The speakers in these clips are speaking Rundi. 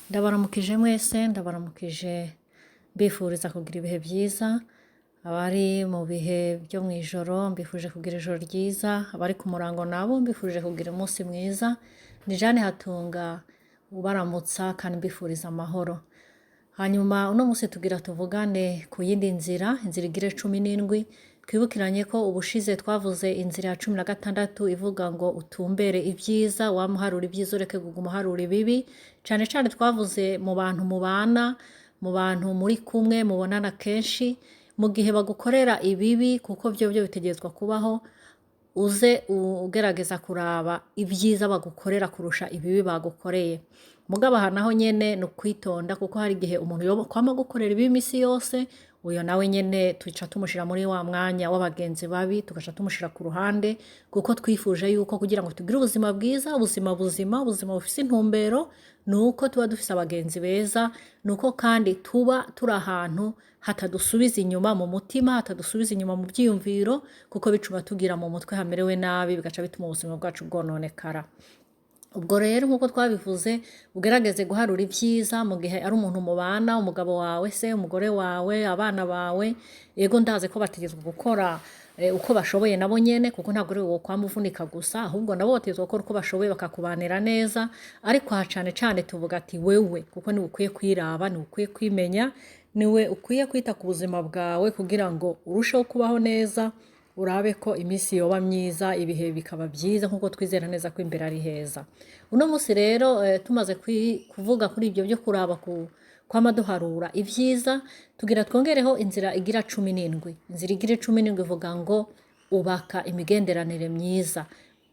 Ndabaramukije mwese, ndabaramukije mbifuriza kugira ibihe byiza, abari mu bihe byo mu ijoro mbifurije kugira ijoro ryiza, abari ku murango nabo mbifurije kugira umunsi mwiza. Ni Jane Hatunga ubaramutsa kandi mbifuriza amahoro. Hanyuma uno munsi tugira tuvugane ku yindi nzira, inzira igira 17. Twibukiranye ko ubushize twavuze inzira ya 16 ivuga ngo utumbere ibyiza, wama uharura ibyiza ureke kuguma uharura ibibi. Cane cane twavuze mu bantu mubana, mu bantu muri kumwe mubonana kenshi, mu gihe bagukorera ibibi, kuko vyovyo bitegerezwa kubaho, uze ugerageza kuraba ibyiza bagukorera kurusha ibibi bagukoreye. Mugabo aha naho nyene ni ukwitonda, kuko hari igihe umuntu yokwama agukorera ibibi imisi yose, uyo nawe nyene tuca tumushira muri wa mwanya w'abagenzi babi, tugaca tumushira ku ruhande, kuko twifuje yuko kugira ngo tugire ubuzima bwiza, ubuzima buzima, ubuzima bufise intumbero, ni uko tuba dufise abagenzi beza, ni uko kandi tuba turi ahantu hatadusubiza inyuma mu mutima, hatadusubiza inyuma mu vyiyumviro, kuko bituma tugira mu mutwe hamerewe nabi, bigaca bituma ubuzima bwacu bwononekara. Ubwo rero nk'uko twabivuze, ugerageze guharura ibyiza mu gihe ari umuntu mubana, umugabo wawe se, umugore wawe, abana bawe. Yego, ndazi ko bategerezwa gukora uko bashoboye nabo nyene, kuko ntabwo ari wowe kwama uvunika gusa, ahubwo nabo bategerezwa gukora uko bashoboye bakakubanira neza. Ariko aha cane cane tuvuga ati wewe, kuko niwe ukwiye kwiraba, niwe ukwiye kwimenya, niwe ukwiye kwita ku buzima bwawe kugira ngo urusheho kubaho neza, urabe ko iminsi yoba myiza, ibihe bikaba byiza, nk'uko twizera neza ko imbere ari heza. Uno munsi rero tumaze kuvuga kuri ibyo byo kuraba ku kwama duharura ibyiza, tugira twongereho inzira igira 17. Inzira igira 17 ivuga ngo ubaka imigenderanire myiza,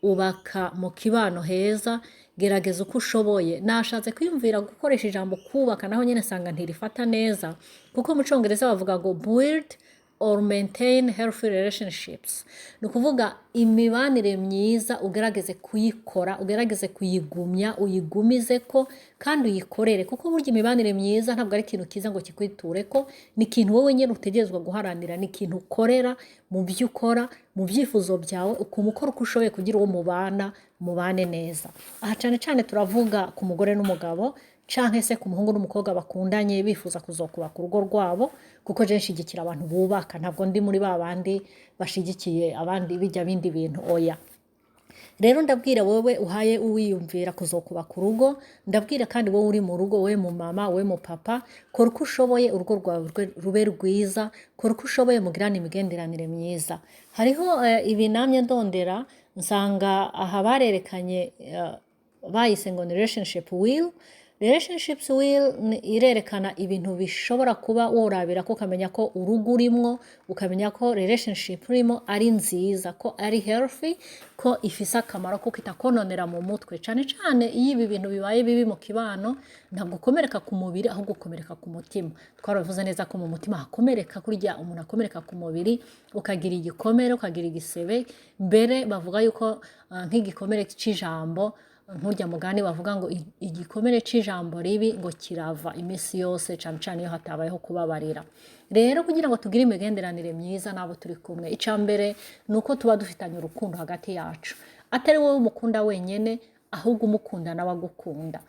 ubaka mu kibano heza, gerageza uko ushoboye. Nashatse kwiyumvira gukoresha ijambo kubaka, naho nyene nsanga ntirifata neza, kuko mu Congereza bavuga ngo "build or maintain healthy relationships". Ni ukuvuga imibanire myiza ugerageze kuyikora, ugerageze kuyigumya, uyigumize ko kandi uyikorere, kuko burya imibanire myiza ntabwo ari ikintu kiza ngo kikwitureko, ni ikintu wowe nyine utegerezwa guharanira, ni ikintu ukorera mu byo ukora, mu byifuzo byawe, ukuma ukora uko ushoboye kugira uwo mubana mubane neza. Aha cane cane turavuga ku mugore n'umugabo, canke se ku muhungu n'umukobwa bakundanye bifuza kuzokubaka urugo rwabo, kuko je nshigikira abantu bubaka, ntabwo ndi muri ba bandi bashigikiye abandi bijya bindi bintu, oya. Rero ndabwira wowe uhaye uwiyumvira kuzokubaka urugo, ndabwira kandi wowe uri mu rugo, wowe mu mama, wowe mu papa, kora uko ushoboye urugo rwawe rube rwiza, kora uko ushoboye mugirane imigenderanire myiza. Hariho ibi namye ndondera, nsanga aha barerekanye, bayise ngo ni relationship wheel. Relationships wheel irerekana ibintu bishobora kuba worabira ko ukamenya ko urugo urimwo, ukamenya ko relationship urimo ari nziza, ko ari healthy, ko ifise akamaro, ko itakononera mu mutwe. Cane cane iyo ibi bintu bibaye bibi mu kibano, ntabwo ukomereka ku mubiri, ahubwo ukomereka ku mutima. Twarabivuze neza ko mu mutima hakomereka kurya umuntu akomereka ku mubiri, ukagira igikomere, ukagira igisebe. Mbere bavuga yuko nk'igikomere c'ijambo, nkurya mugani bavuga ngo igikomere c'ijambo ribi ngo kirava iminsi yose, cane cane iyo hatabayeho kubabarira. Rero kugira ngo tugire imigenderanire myiza n'abo turi kumwe, ica mbere ni uko tuba dufitanye urukundo hagati yacu, atari wowe umukunda wenyene, ahubwo umukunda nawe agukunda.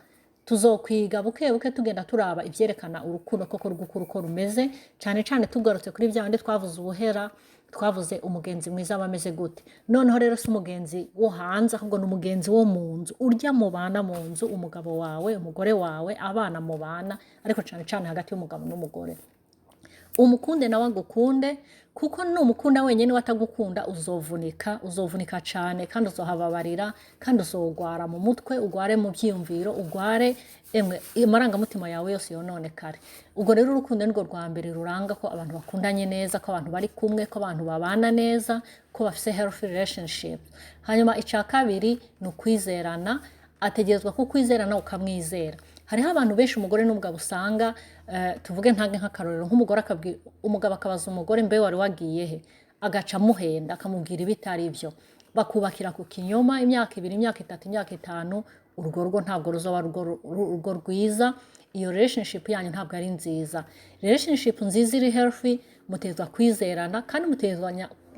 Tuzokwiga buke buke tugenda turaba ivyerekana urukundo koko rw'ukuri uko rumeze, cane cane tugarutse kuri vya bindi twavuze ubuhera. Twavuze umugenzi mwiza aba ameze gute. Noneho rero si umugenzi wo hanze, ahubwo ni umugenzi wo mu nzu, urya mubana mu nzu, umugabo wawe, umugore wawe, abana mubana, ariko cane cane hagati y'umugabo n'umugore. Umukunde nawe agukunde, kuko numukunda wenyine we atagukunda, uzovunika, uzovunika cane, kandi uzohababarira, kandi uzogwara mu mutwe, ugware mu vyiyumviro, ugware, emwe amarangamutima yawe yose yononekare. Ubwo rero urukundo nirwo rwa mbere ruranga ko abantu bakundanye neza, ko abantu bari kumwe, ko abantu babana neza, ko bafise healthy relationship. Hanyuma ica kabiri ni ukwizerana. Ategerezwa kukwizera nawe ukamwizera. Hariho abantu benshi, umugore n'umugabo usanga, tuvuge ntange nk'akarorero, nk'umugore akabwira umugabo, akabaza umugore: "Mbe wari wagiye he?" Agaca amuhenda, akamubwira ibitari byo, bakubakira ku kinyoma imyaka 2, imyaka 3, imyaka 5. Urwo rugo ntabwo ruzoba urugo rwiza, iyo relationship yanyu ntabwo ari nziza. Relationship nziza iri healthy, mutegerezwa kwizerana kandi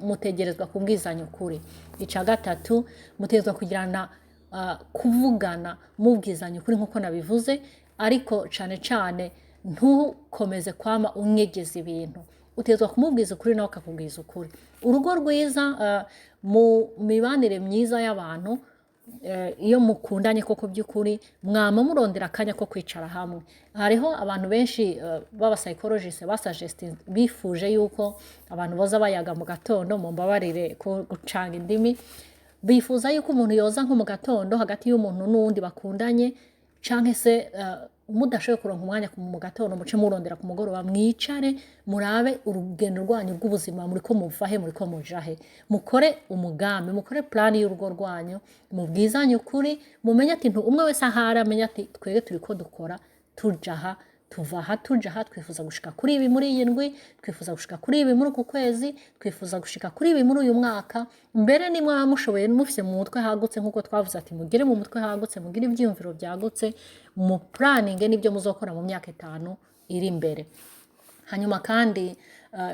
mutegerezwa kubwizanya ukuri. Ica gatatu, mutegerezwa kugirana kuvugana mubwizanya ukuri nk'uko nabivuze. Ariko cane cane ntukomeze kwama unyegeza ibintu. Utegerezwa kumubwiza ukuri, nawe akakubwiza ukuri. Urugo rwiza, mu mibanire myiza y'abantu, iyo mukundanye koko by'ukuri, mwama murondera akanya ko kwicara hamwe. Hariho abantu benshi b'aba psychologists basuggestinze, bifuje yuko abantu boza bayaga mu gatondo. Mumbabarire ko gucanga indimi. Bifuza yuko umuntu yoza nko mu gatondo hagati y'umuntu n'uwundi bakundanye, canke se mudashoboye kuronka umwanya mu gatondo, muce murondera ku mugoroba, mwicare murabe urugendo rwanyu rw'ubuzima: muriko muva he, muriko muja he? Mukore umugambi, mukore plan y'urugo rwanyu, mubwizanye ukuri, mumenye ati umwe wese ahari amenye ati twebwe turiko dukora tuja aha, tuva aha tuja aha, twifuza gushika kuri ibi muri iyi ndwi, twifuza gushika kuri ibi muri uku kwezi, twifuza gushika kuri ibi muri uyu mwaka. Mbere nimwaba mushoboye, mufise mu mutwe hagutse, nk'uko twavuze ati mugire mu mutwe hagutse, mugire ivyiyumviro byagutse, mu planning n'ibyo muzokora mu myaka 5 iri imbere. Hanyuma kandi,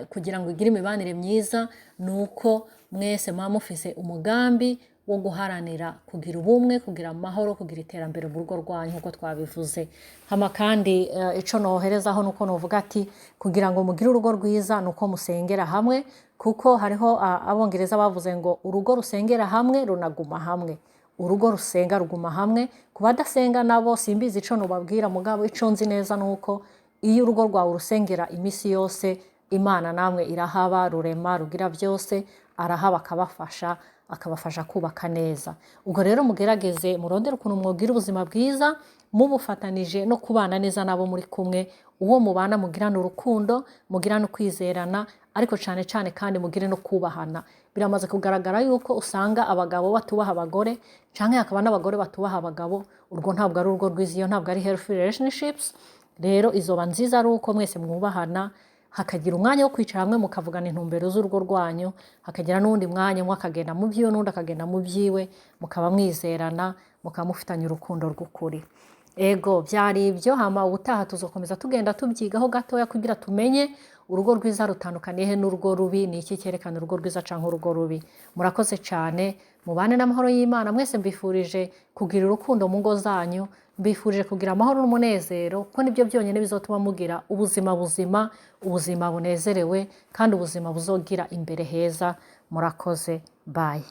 kugira ngo igire imibanire myiza, ni uko mwese muba mufise umugambi wo guharanira kugira ubumwe, kugira amahoro, kugira iterambere mu rugo rwanyu, nk'uko twabivuze. Hama kandi, ico noherezaho nuko novuga ati kugira ngo mugire urugo rwiza ni uko musengera hamwe, kuko hariho Abongereza bavuze ngo urugo rusengera hamwe runaguma hamwe. Urugo rusenga ruguma hamwe. Ku badasenga nabo simbizi ico nobabwira, mugabo ico nzi neza nuko iyo urugo rwawe urusengera iminsi yose, Imana namwe irahaba. Rurema rugira byose arahaba, akabafasha, akabafasha kubaka neza. Ubwo rero mugerageze murondere ukuntu mwogira ubuzima bwiza, mubufatanije no kubana neza n'abo muri kumwe. Uwo mubana mugirane urukundo, mugirane ukwizerana, ariko cyane cyane kandi mugire no kubahana. Biramaze kugaragara yuko usanga abagabo batubaha abagore, canke hakaba n'abagore batubaha abagabo. Urwo ntabwo ari urugo rwiza, iyo ntabwo ari healthy relationships. Rero izoba nziza ari uko mwese mwubahana, hakagira umwanya wo kwicara hamwe mukavugana intumbero z'urugo rwanyu, hakagira n'uwundi mwanya umwe akagenda mu byiwe n'undi akagenda mu byiwe, mukaba mwizerana, mukaba mufitanye urukundo rw'ukuri. Ego, byari ibyo. Hama ubutaha tuzokomeza tugenda tubyigaho gatoya kugira tumenye urugo rwiza rutandukaniye he n'urugo rubi, ni iki cyerekana urugo rwiza canke urugo rubi. Murakoze cyane, mubane n'amahoro y'Imana mwese. Mbifurije kugira urukundo mu ngo zanyu, mbifurije kugira amahoro n'umunezero, kuko nibyo byonyine bizotuma mugira ubuzima buzima, ubuzima bunezerewe, kandi ubuzima buzogira imbere heza. Murakoze, bye.